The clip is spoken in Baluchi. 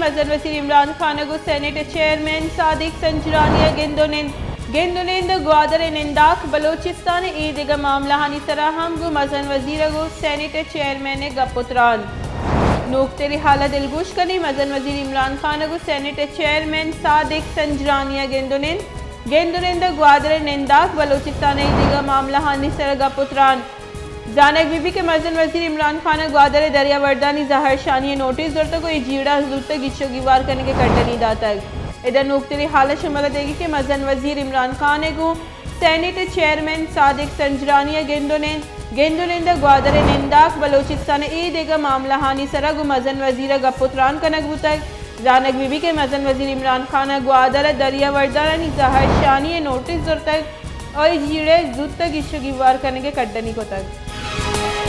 مزن وزیر عمران خان ءَ گوں سینیٹ ءِ چیئرمین صادق سنجرانی ءَ گند ءُ نند، گند ءُ نند ءُ گوادر ءِ ننداک بلوچستان ءِ اے دگہ معاملہانی سرا ہم گوں مزن وزیر ءَ گوں سینیٹ ءِ چیئرمین ءَ گپ ءُ تران۔ نوکتریں حال ءَ دلگوش کنیں، مزن وزیر عمران خان ءَ گوں سینیٹ ءِ چیئرمین صادق سنجرانی ءَ گند ءُ نند، گند ءُ نند ءُ گوادر ءِ ننداک بلوچستان ءِ اے دگہ معاملہانی سرا گپ ءُ تران۔ زانگ بہ بیت کہ مزن وزیر عمران خان ءَ گوادر ءِ دریاوردانی زہرشانی ءِ نوٹس زرتگ ءُ اے جیڑہ زوت ءَ گیش ءُ گیوار کنگ ءِ کڈنی داتگ۔ ادا نوکتریں حال ءَ شمارا دیگ کہ مزن وزیر عمران خان ءَ گوں سینیٹ ءِ چیئرمین صادق سنجرانی ءَ گند ءُ نند، گند ءُ نند ءُ گوادر ءِ ننداک بلوچستان ءِ اے دگہ معاملہانی سرا گوں مزن وزیر ءَ گپ ءُ تران کنگ بوتگ۔ زانگ بہ بیت کہ مزن وزیر عمران خان ءَ گوادر ءِ دریاوردانی زہرشانی ءِ نوٹس زرتگ ءُ اے جیڑہ ءَ زوت ءَ گیش ءُ گیوار کنگ ءِ کڈنی کتگ۔